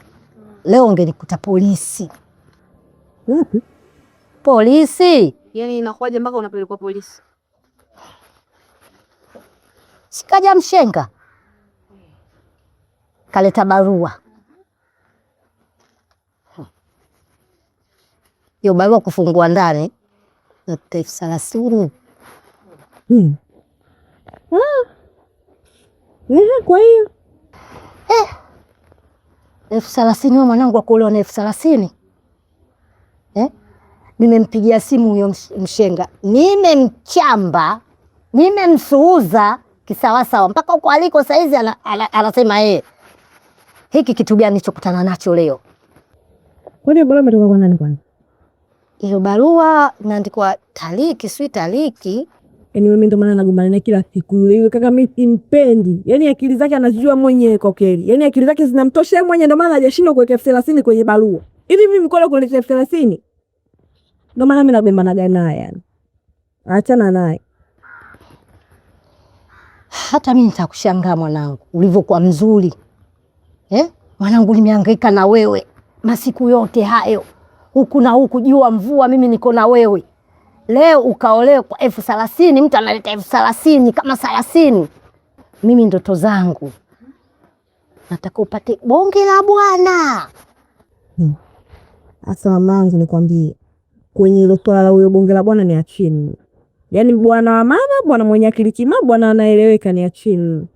Leo ungenikuta polisi. Wapi? Polisi? Yaani inakuwaje mpaka unapelekwa polisi? Sikaja mshenga. Kaleta barua. Hiyo barua kufungua ndani 30,000. Kwa hiyo 30,000 wewe mwanangu, akuolewa na 30,000? Nimempigia simu huyo mshenga, nimemchamba, nimemsuuza kisawasawa mpaka huko aliko saizi anasema yeye hiki kitu gani nilichokutana nacho leo. Kwani barua imetoka kwa nani kwanza? Hiyo barua inaandikwa Tariki, sio Tariki. Yaani mimi ndo maana nagombana naye kila siku. Yule kaka mimi simpendi. Yaani akili zake anazijua mwenyewe kwa kweli. Yaani akili zake zinamtosha yeye mwenyewe, ndo maana hajashindwa kuweka 30,000 kwenye barua. Hivi mimi mkono kuleta 30,000? Ndo maana mimi nagombana naye yani. Achana naye. Hata mimi nitakushangaa mwanangu, ulivyokuwa mzuri. Mwanangu nimehangaika na wewe masiku yote hayo. Huku na huku, jua mvua, mimi niko na wewe. Leo ukaolewa kwa 30,000, mtu analeta 30,000 kama 30. Mimi ndoto zangu nataka upate bonge la bwana. Asa mamangu, nikwambie kwenye hilo swala la huyo bonge la bwana ni achini. Yaani bwana wa mama, bwana mwenye akili timamu, bwana anaeleweka ni achini.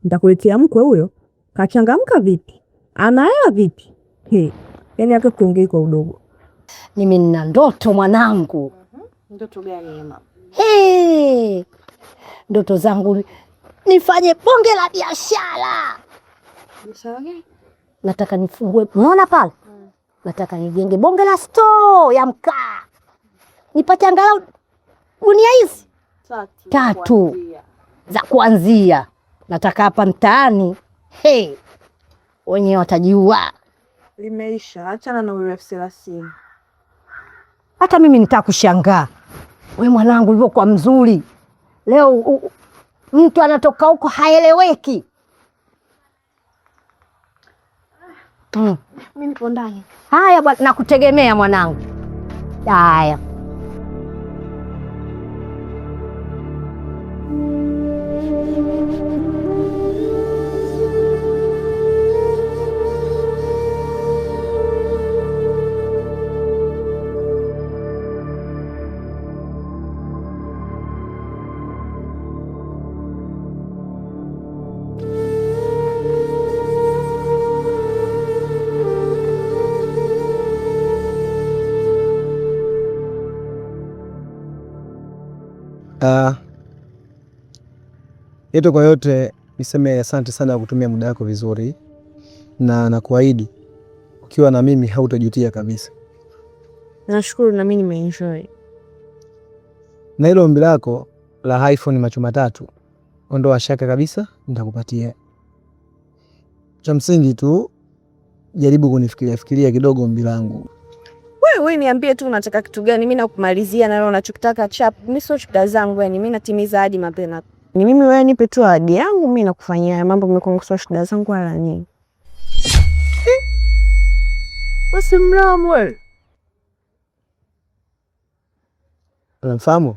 Nitakuletea mkwe huyo. Kachangamka vipi? Ana hela vipi? Yaani hata tuongee kwa udogo. Mimi nina ndoto mwanangu. Ndoto gani mama? Hey, ndoto zangu nifanye bonge la biashara. Biashara gani? Nataka nifungue, unaona pale? Nataka nijenge bonge la store ya mkaa. Nipate angalau gunia hizi 3 za kuanzia. Nataka hapa mtaani, hey, wenyewe watajua. Limeisha, achana na huyo 30,000. Hata mimi nitakushangaa. We mwanangu ulivyokuwa mzuri. Leo mtu anatoka huko haeleweki. Mimi nipo ndani. Haya bwana, nakutegemea mwanangu. Haya. Yote kwa yote niseme asante sana kutumia muda wako vizuri, na nakuahidi ukiwa na mimi hautajutia kabisa. Nashukuru na mimi nimeenjoy. Na hilo ombi lako la iPhone macho matatu, ondoa shaka kabisa, nitakupatia. Cha msingi tu jaribu kunifikiria fikiria kidogo ombi langu. Wewe niambie tu unataka kitu gani, mimi nakumalizia na leo unachotaka chap. Mimi sio shida zangu yani, mimi natimiza hadi mapema. Ni mimi wewe nipe tu ahadi yangu, mimi nakufanyia haya mambo, mimi shida zangu wala nini. Wewe mlamu wewe. Unamfahamu?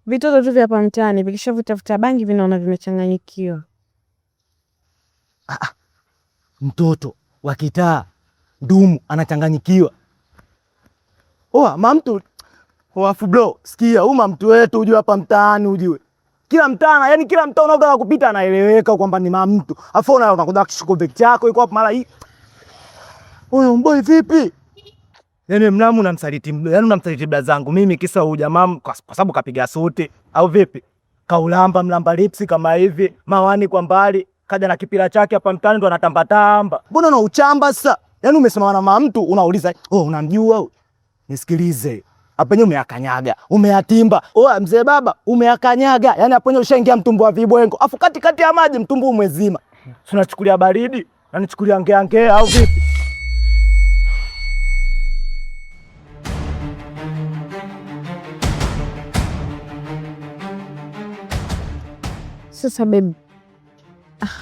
Vitoto tu vya hapa mtaani vikishavutafuta bangi vinaona vimechanganyikiwa. Mtoto wa kitaa ndumu anachanganyikiwa. Oa mamtu oa bro, sikia huyu mamtu wetu ujue hapa mtaani ujue. Kila mtaa, yani kila mtaa unaotaka kupita anaeleweka kwamba ni mamtu. Afu unakuja kishuko chako iko hapo mara hii. Huyu mboi vipi? Yaani mnamu unamsaliti, yaani unamsaliti bla zangu mimi kisa huyu jamaa kwa sababu kapiga suti au vipi? Kaulamba mlamba lipsi kama hivi, mawani kwa mbali, kaja na kipira chake hapa mtaani ndo anatamba tamba. Mbona una uchamba sasa? Yaani umesimama na mamtu unauliza, "Oh, unamjua huyu?" Nisikilize. Hapo yenyewe umeyakanyaga, umeyatimba. Oh, mzee baba, umeyakanyaga. Yaani hapo yenyewe ushaingia mtumbu wa vibwengo. Afu kati kati ya maji mtumbu umezima. Si unachukulia baridi? Unanichukulia ngea ngea au vipi? Sasa babe,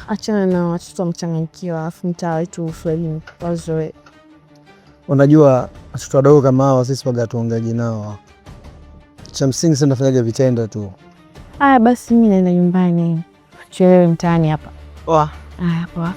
achana na watoto wamechanganyikiwa, alafu mtaa wetu Uswahilini wazoe. Unajua watoto wadogo kama hawa sisi waga tuongeaji nao. Cha msingi sisi tunafanyaga vitendo tu. Aya basi, mimi naenda nyumbani, chelewe mtaani hapa. Poa. Aya, poa.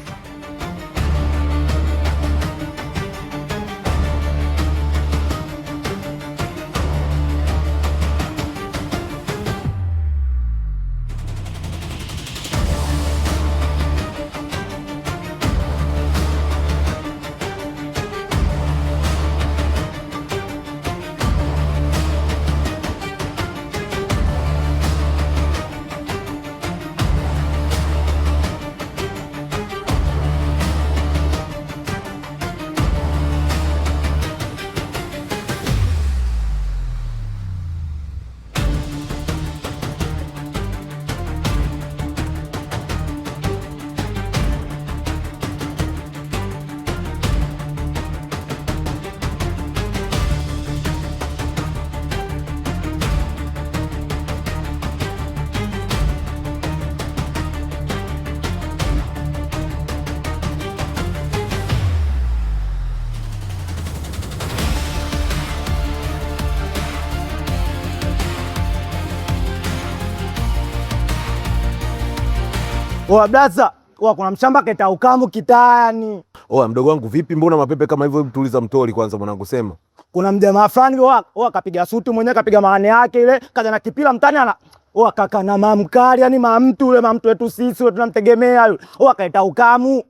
Oa blaza, oa kuna mshamba keta ukamu kitaani. Oa mdogo wangu vipi, mbona mapepe kama hivyo? Hebu tuliza mtoli kwanza mwanangu, sema. Kuna mjamaa fulani oa, oa kapiga suti mwenyewe kapiga maane yake ile, kaja na kipira mtani ana oa kaka na mamkali, yani mamtu yule mamtu wetu sisi wetu tunamtegemea yule. Oa kaita ukamu.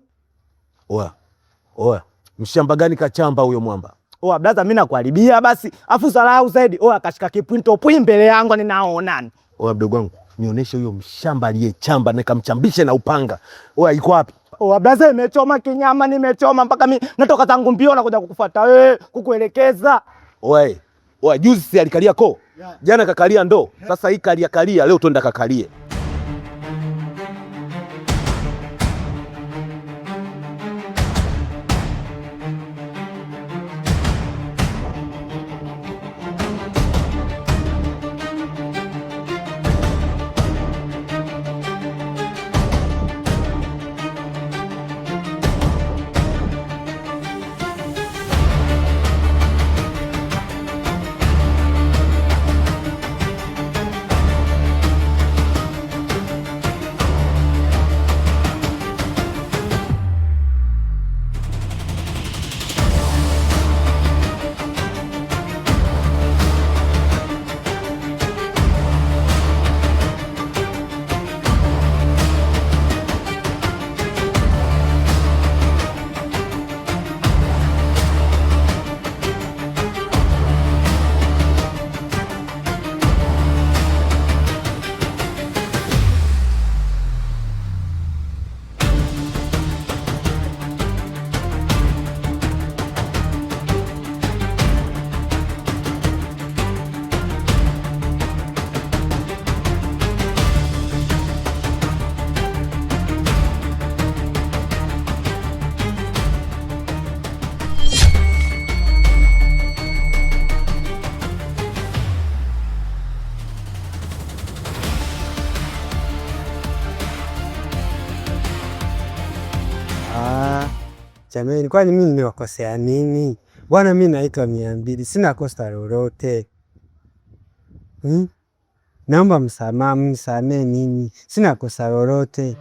Oa. Oa, mshamba gani kachamba huyo mwamba? Oa blaza, mimi nakuharibia basi. Afu salau zaidi, oa kashika kipwinto pwi mbele yangu ninaona. Oa mdogo wangu, nionyeshe huyo mshamba aliyechamba nikamchambishe na upanga. Oa iko wapi? Oa blaza, imechoma kinyama, nimechoma mpaka mimi natoka tangu mbio na kuja kukufuata wewe, kukuelekeza. Oa, oa juzi si alikalia koo? Jana kakalia ndoo. Sasa hii kalia kalia, leo twenda kakalie. Jamani, kwani mimi nimewakosea nini? Bwana, mimi naitwa 200, sina kosa lolote. Naomba msamaha, mnisamee mimi, sina kosa lolote.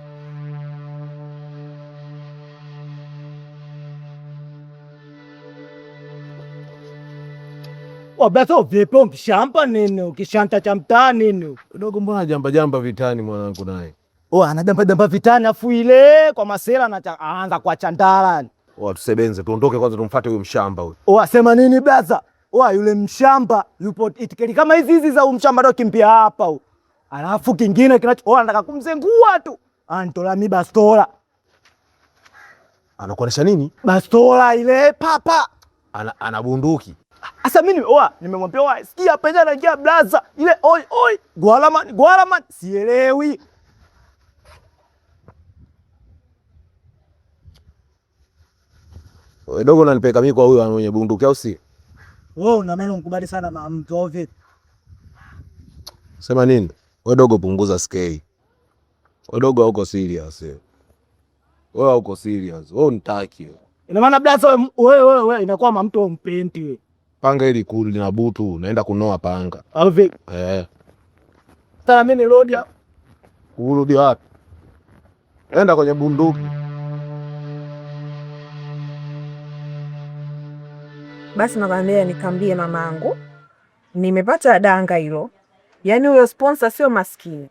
Wabaso vipi mshamba nini? Ukishanta cha mtaa nini? Dogo, mbona jamba jamba vitani mwanangu naye? Oh, anajamba jamba vitani afu ile kwa masela na aanza kwa chandala. Oh, tusebenze tuondoke kwanza tumfuate huyu mshamba huyu. Oh, asema nini blaza? Oh, yule mshamba yupo itikeli kama hizi hizi za mshamba ndio kimpia hapa huyu. Alafu kingine kinacho oh, anataka kumzengua tu. Antola mi bastola. Anakuonesha nini? Bastola ile papa. Ana bunduki. Asa mimi oa nimemwambia oa sikia penya anaingia blaza ile oi oi Gwalaman Gwalaman sielewi. Wewe dogo unanipeleka mimi kwa huyo mwenye bunduki au si? Wewe una meno mkubali sana na mtu au vipi? Sema nini? Wewe dogo punguza scale. Wewe dogo hauko serious. Wewe hauko serious. Wewe unitaki. Ina maana blaza wewe wewe inakuwa mtu umpendi wewe. Panga ili kuli na butu naenda kunoa panga. Au vipi? Eh. Sasa mimi nirudi hapo. Urudi wapi? Enda kwenye bunduki. Basi nakwambia nikamwambie mamangu nimepata danga hilo. Yaani huyo sponsor sio maskini.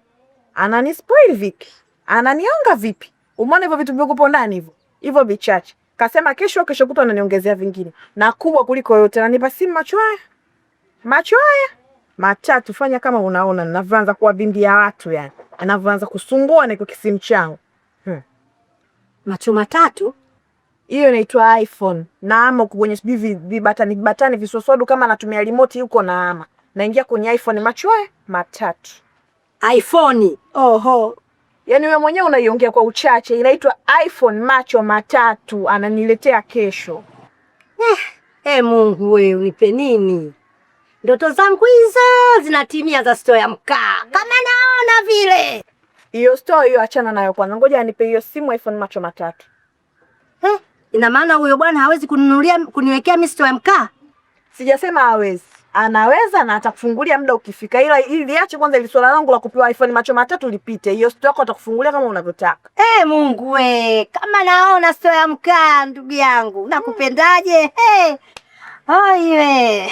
Ananispoil vipi? Ananionga vipi? Umeona hivyo vitu vyokupo ndani hivyo? Hivyo vichache. Kasema kesho kesho kutwa ananiongezea vingine. Na kubwa kuliko yote ananipa simu macho haya. Macho haya matatu, fanya kama unaona ninavyoanza kuwavimbia watu yani. Ninavyoanza kusumbua na iko kisimu changu. Macho matatu? Hiyo inaitwa iPhone. Na ama uko kwenye sijui vibatani vibatani visoswadu kama anatumia remote yuko na ama. Naingia kwenye iPhone macho haya matatu. iPhone. Oho. Yaani wewe mwenyewe unaiongea kwa uchache, inaitwa iPhone macho matatu, ananiletea kesho. Mungu wewe unipe nini? Ndoto zangu hizo zinatimia za store ya mkaa. Kama naona vile. Hiyo store hiyo achana nayo kwanza. Ngoja anipe hiyo simu iPhone macho matatu. Ina maana huyo bwana hawezi kununulia kuniwekea mimi store ya mkaa? Sijasema hawezi. Anaweza na atakufungulia muda ukifika, ila ili liache kwanza ili swala langu la kupewa iPhone macho matatu lipite. Hiyo store yako atakufungulia kama unavyotaka. Mungu we, kama naona store ya mkaa ndugu yangu, nakupendaje? Oiwe.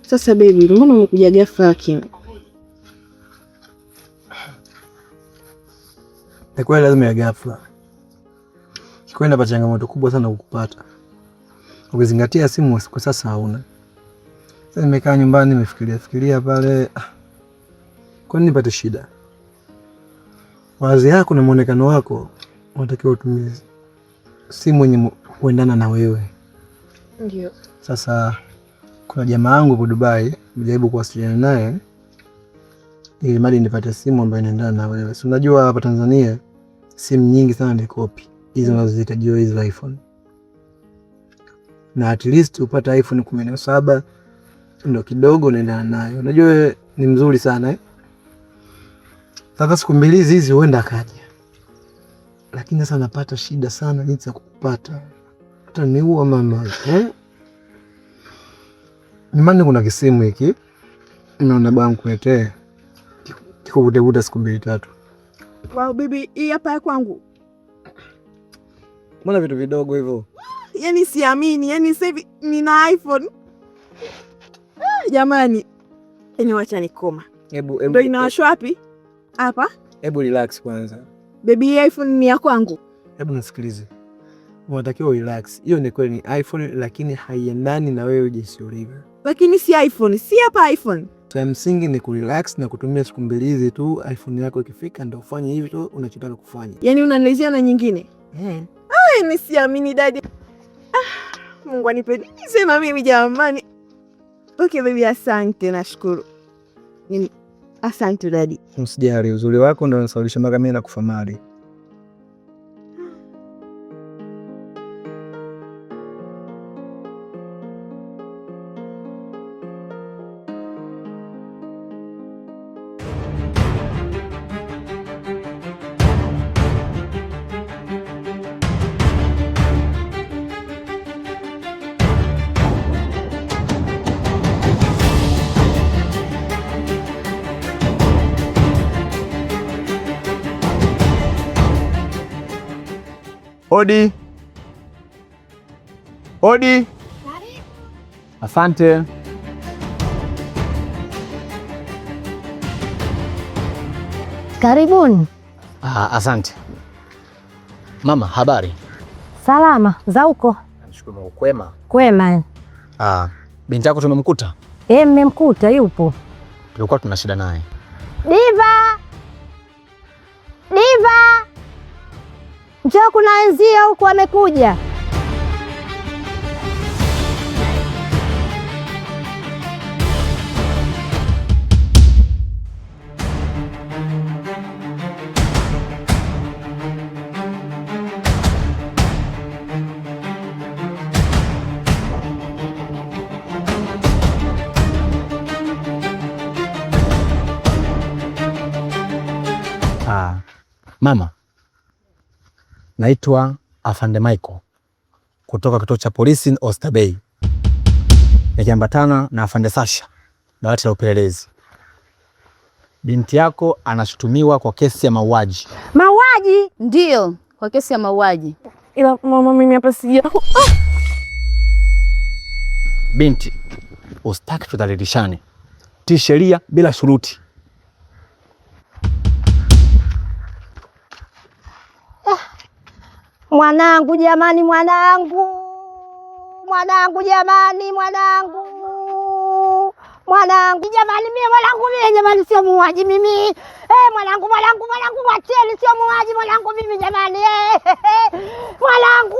Sasa baby, mbona umekuja ghafla lakini? Ni kweli lazima ya ghafla. Kwenda pa changamoto kubwa sana kukupata. Ukizingatia simu kwa sasa hauna. Sasa nimekaa nyumbani nimefikiria fikiria pale. Kwa nini nipate shida? Wazi yako na muonekano wako unatakiwa utumie simu yenye kuendana na wewe. Ndio. Sasa kuna jamaa yangu hapo Dubai, nimejaribu kuwasiliana naye ili mali nipate simu ambayo inaendana na wewe. Si unajua hapa Tanzania simu nyingi sana ni copy. Hizo unazozihitaji wewe hizo iPhone. Na at least upate iPhone 17 ndio kidogo unaendana nayo. Unajua wewe ni mzuri sana eh? Sasa siku mbili hizi huenda akaja. Lakini sasa napata shida sana jinsi ya kukupata. Utaniua mama. Nyumbani kuna kisimu hiki. Naona bwana nikuletee. Kikuvuta siku mbili tatu. Wow, baby, hii hapa ya kwangu. Mbona vitu vidogo hivyo? Yaani siamini, yaani sasa hivi nina iPhone. Jamani. Yaani wacha nikoma. Hebu ndio inawashwa wapi? Hapa? Hebu relax kwanza. Baby, hii iPhone ni ya kwangu. Hebu nisikilize. Unatakiwa relax. Hiyo ni kweli ni iPhone lakini haiendani na wewe jinsi ulivyo. Lakini si iPhone, si hapa iPhone. Cha msingi ni kurelax na kutumia siku mbili hizi tu, iPhone yako ikifika ndio ufanye hivi tu unachotaka kufanya. Yaani unaniletea na nyingine? Ai, nisiamini daddy. Mungu anipe nini sema mimi jamani. Okay baby, asante nashukuru. Asante daddy. Usijali, uzuri wako ndio unasababisha mpaka mimi nakufa mali. Odi. Odi. Asante. Karibuni. Ah, asante. Mama, habari? Salama, za huko? Namshukuru Mungu, kwema. Kwema. Ah, binti yako tumemkuta? Eh, mmemkuta yupo. Tulikuwa tuna shida naye. Diva! Diva! Njoo, kuna wenzio huku wamekuja. Ah, mama, naitwa Afande Michael kutoka kituo cha polisi Oyster Bay, nikiambatana na Afande Sasha, dawati la upelelezi. Binti yako anashutumiwa kwa kesi ya mauaji. Mauaji? Ndiyo, kwa kesi ya mauaji. Ila mama, mimi hapa sija. Binti, usitaki tudhalilishane, tii sheria bila shuruti. Mwanangu jamani, mwanangu, mwanangu jamani, mwanangu, mwanangu jamani, mie mwanangu, mie jamani, sio muuaji mimi. Eh, mwanangu, mwanangu, mwanangu, mwacheni, sio muuaji mwanangu mimi jamani. Eh, mwanangu,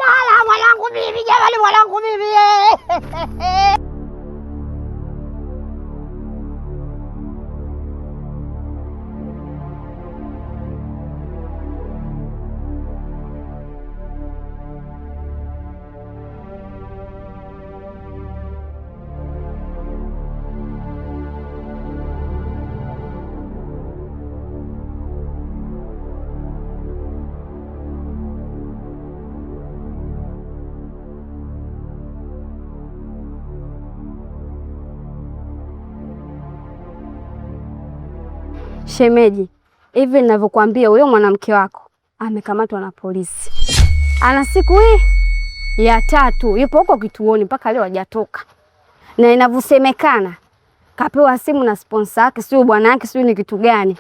yala, mwanangu mimi jamani, mwanangu mimi eh. Shemeji, hivi ninavyokuambia, huyo mwanamke wako amekamatwa na polisi, ana siku hii ya tatu yupo huko kituoni mpaka leo hajatoka, na inavyosemekana kapewa simu na sponsor yake, sio bwana yake, sio ni kitu gani,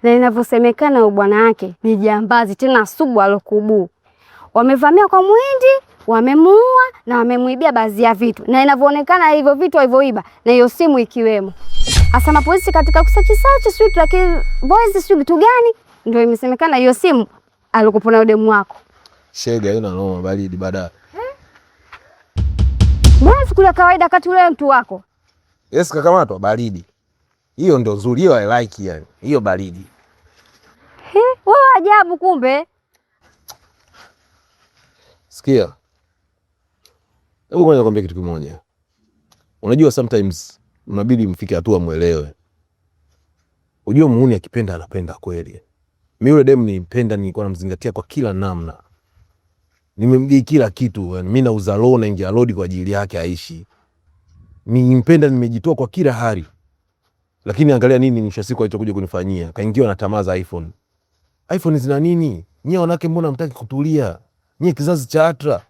na inavyosemekana huyo bwana yake ni jambazi tena sugu alokubuu. Wamevamia kwa muhindi, wamemuua na wamemwibia baadhi ya vitu, na inavyoonekana hivyo vitu walivyoiba na hiyo simu ikiwemo. Asa mapolisi katika kusachi sachi sio lakini voice sio kitu gani, ndio imesemekana hiyo simu alikupa nayo demu wako. Shega ina noma baridi baadaye. Mbona siku kawaida kati ule mtu wako? Yes, kakamatwa baridi. Hiyo ndio nzuri, hiyo I like yani. Hiyo baridi. He, wewe ajabu kumbe. Sikia. Hebu kwanza nikwambie kitu kimoja. Unajua sometimes mnabidi mfike hatua mwelewe. Unajua muhuni akipenda anapenda kweli. Mimi yule demu nilimpenda, nilikuwa namzingatia kwa kila namna. Nimemgei kila kitu, yani mimi nauza roho na ingia road kwa ajili yake aishi. Nimpenda, nimejitoa kwa kila hali. Lakini angalia nini mwisho siku alichokuja kunifanyia. Kaingiwa na tamaa za iPhone. iPhone zina nini? Nyie wanawake mbona hamtaki kutulia? Nyie kizazi cha atra.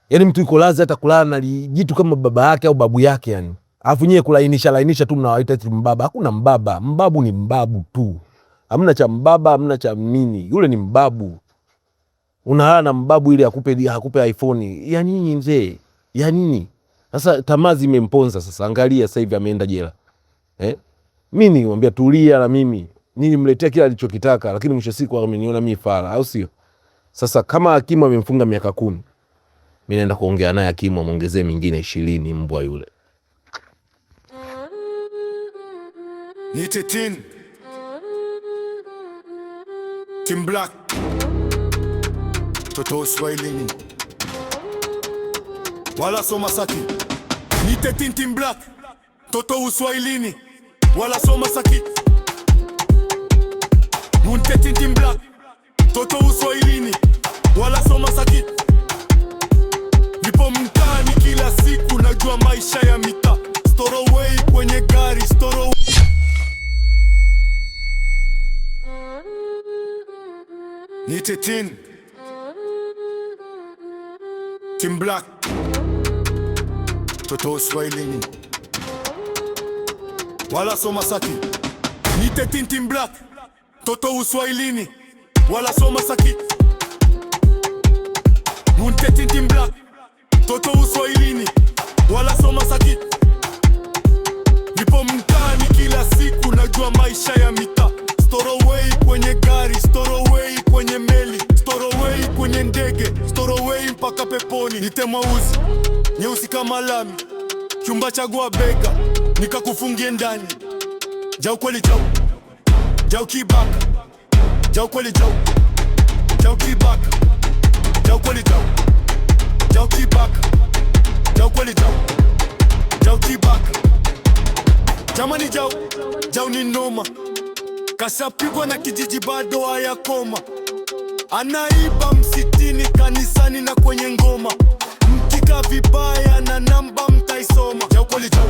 Yaani mtu yuko lazi hata kulala na jitu kama baba yake au babu yake yani. Alafu nyie kulainisha lainisha tu mnawaita eti mbaba. Hakuna mbaba. Mbabu ni mbabu tu. Hamna cha mbaba, hamna cha nini. Yule ni mbabu. Unalala na mbabu ili akupe iPhone. Ya nini mzee? Ya nini? Sasa tamaa zimemponza sasa. Angalia sasa hivi ameenda jela. Eh? Mimi nilimwambia tulia na mimi. Nilimletea kila alichokitaka, lakini mwisho siku ameniona mimi fala, au sio? Sasa kama hakimu amemfunga miaka 10, mimi naenda kuongea naye hakimu amuongezee mingine 20 mbwa yule. Niite Tin. Team Black. Toto Uswahilini. Wala so Masaki. Niite Tin Team Black. Toto Uswahilini. Wala so Masaki. Munte Tin Team Black. Toto Uswahilini. Wala so Masaki. Nipo mtaani kila siku, najua maisha ya mitaa. Storoway kwenye gari, storo Niite Nitetin Team Black, Toto Uswahilini, wala so Masaki. Nitetin Team Black, Toto Uswahilini, wala so Masaki. Muntetin Team Black, Toto Uswahilini, wala so Masaki. Nipo mtaani kila siku, najua maisha ya mitaa. Storoway kwenye gari, storoway kwenye meli, storoway kwenye ndege, storoway mpaka peponi. Nite mweusi, nyeusi kama lami, chumba chagua bega, nikakufungie ndani. Jau kweli jau, jau kibaka, jau kweli jau, jau kibaka, jau kweli jau, jau kibaka, jau kweli jau, jau kibaka. Jamani jau, jau ni noma, kashapigwa na kijiji bado hayakoma, anaiba msitini, kanisani na kwenye ngoma, mkika vibaya na namba mtaisoma. Jau kweli jau.